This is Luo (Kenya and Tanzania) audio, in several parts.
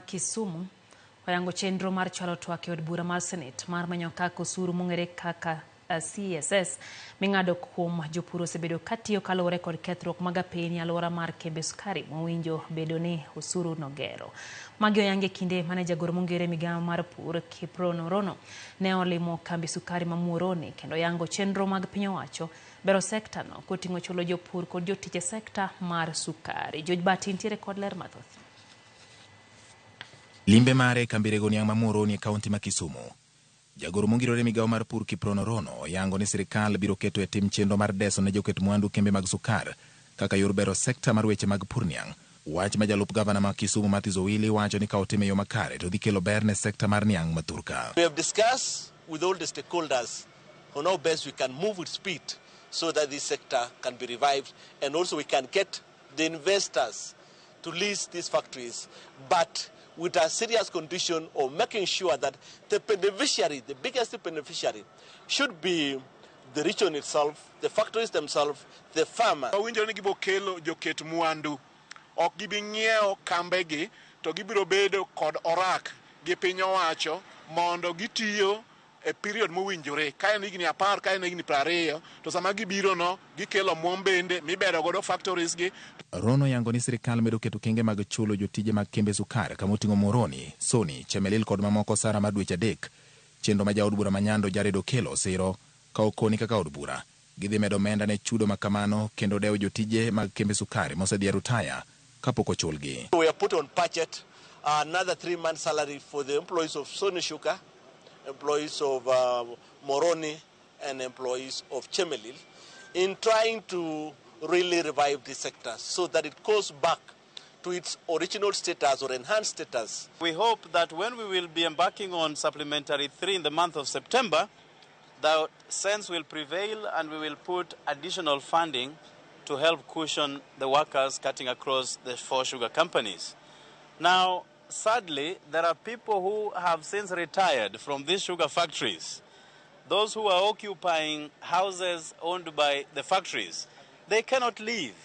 Kisumu oyango chenro mar chwalo twak e od bura mar Senate mar manyo kaka osuru mong'ere kaka CSS ming'ado kuom jopur osebedo katiyo kaluwore kod kethruok mag apeyni e alwora mar kembe sukari mowinjo bedo ni osuru no gero. Magi oyangi e kinde mane jagoro mong'ere e migawo mar pur Kiprono Rono ne olimo kambi sukari ma Muhoroni kendo yango chenro mag piny owacho bero sekta no koting'o chulo jopur kod jotich e sekta mar sukari. George Bati nitiere kod ler mathoth. Limbe mare e kambi rego niang' ma Muhoroni e kaunti ma Kisumu. Jagoro mongirore e migawo mar pur Kiprono Rono oyango ni sirikal biro keto e tim chenro mar deso ne joket mwandu kembe mag sukar kaka yor bero sekta mar weche mag pur niang'. Wach ma jalup gavana ma Kisumu Mathews Owili wacho ni ka otim e yo makare to dhi kelo ber ne sekta mar niang' ma thurka. We have discussed with all the stakeholders on how best we can move with speed so that this sector can be revived and also we can get the investors to lease these factories, but with a serious condition of making sure that the beneficiary, the biggest beneficiary, should be the region itself, the factories themselves, the farmer. Wawinjo ni gibo kelo joket mwandu, ok gibi ng'iewo kambegi to gibiro bedo kod orak gi piny owacho mondo gitiyo e period mowinjore ka en higni 10 ka en higni 20 to sama gibiro no gikelo omuom bende mibero godo factories gi. Rono yango ni sirikal medo keto okenge mag chulo jotije mag kembe sukar kama oting'o Muhoroni, Soni, Chemelil kod mamoko osara mar dweche adek. Chenro ma jaod bura ma Nyando Jared Okello osiro ka okoni kaka od bura gidhi medo omenda ne chudo ma kamano kendo dewo jotije mag kembe sukari mosedhi e rutaya kapok ochulgi. We have put on budget another 3 months salary for the employees of Sony Sugar, employees of Muhoroni and employees of Chemelil in trying to really revive this sector so that it goes back to its original status or enhanced status. We hope that when we will be embarking on supplementary 3 in the month of September, that sense will prevail and we will put additional funding to help cushion the workers cutting across the 4 sugar companies. Now, sadly, there are people who have since retired from these sugar factories. Those who are occupying houses owned by the factories, they cannot leave.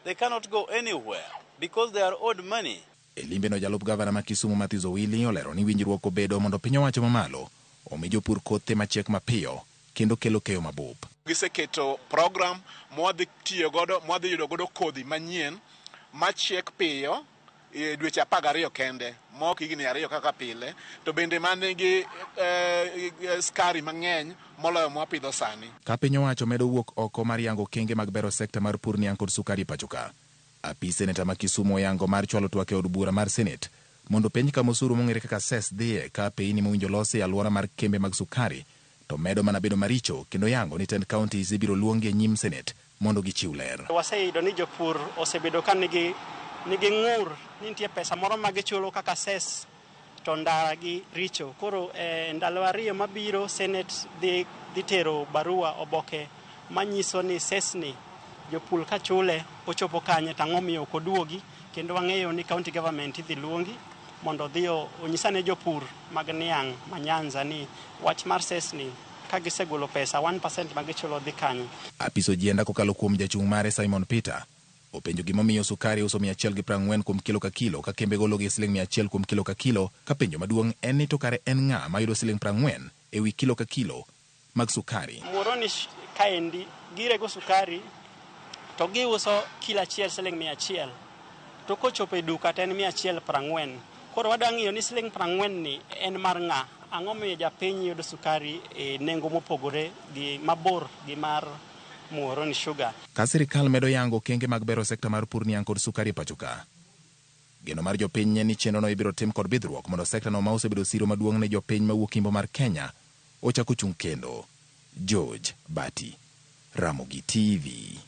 They cannot go anywhere because they are owed money. E limbe no jalup gavana ma Kisumu Mathews Owili olero ni winjruok obedo mondo piny owacho mamalo omi jopur kothe machiek mapiyo kendo kelo keyo mabup. Giseketo program mwadhi tiyo godo, mwadhi yudo godo kodhi manyien machiek piyo e dweche 12 kende, mok higni 2 kaka pile, to bende manigi skari mang'eny moloyo mwapidho sani. Ka piny owacho medo wuok oko mar yango okenge mag bero sekta mar pur niang' kod sukari e pacho ka. Apis seneta ma Kisumu oyango mar chwalo twak e od bura mar Senate mondo penj kama osuru mong'ere kaka cess dhiye ka apeyni mowinjo losi e alwora mar kembe mag sukari to medo mana bedo maricho kendo yango ni tend counties ibiro luongi e nyim Senate mondo gichiw ler. Waseyudo ni jopur osebedo ka nigi ng'ur ni nitie pesa moro ma gichulo kaka cess to ndara gi richo. Koro ndalo 2 mabiro Senate dhi tero barua oboke manyiso ni cess ni jopur ka chule ochopo kanye to ang'o miyo ok oduogi, kendo wang'eyo ni county government idhi luongi mondo odhi onyisane jopur mag niang' ma Nyanza ni wach mar cess ni ka gisegolo pesa 1% ma gichulo dhi kanye. Apis Ojienda kokalo kuom jachung' mare Simon Peter openjo gimomiyo sukari uso mia achiel gi prang'wen kuom kilo ka kilo ka kembe golo gi siling mia achiel kuom kilo ka kilo, ka penjo maduong' en ni to kare en ng'a mayudo siling prang'wen e wi kilo ka kilo mag sukari. Muhoroni kaendi girego sukari to giuso kilo achiel siling mia achiel, to kochopo e duka to en mia achiel prang'wen. Koro wadwa ng'iyo ni siling prang'wen ni en mar ng'a? Ang'o miyo japiny yudo sukari e nengo mopogore gi mabor gi mar Muhoroni Sugar? Ka sirikal medo yango okenge mag bero sekta mar pur niang' kod sukari e pacho ka, geno mar jopiny en ni chenrono ibiro tim kod bidhruok mondo sektano ma osebedo siro maduong' ne jopiny mawuok imbo mar Kenya ochak ochung' kendo. George Bati, Ramogi TV.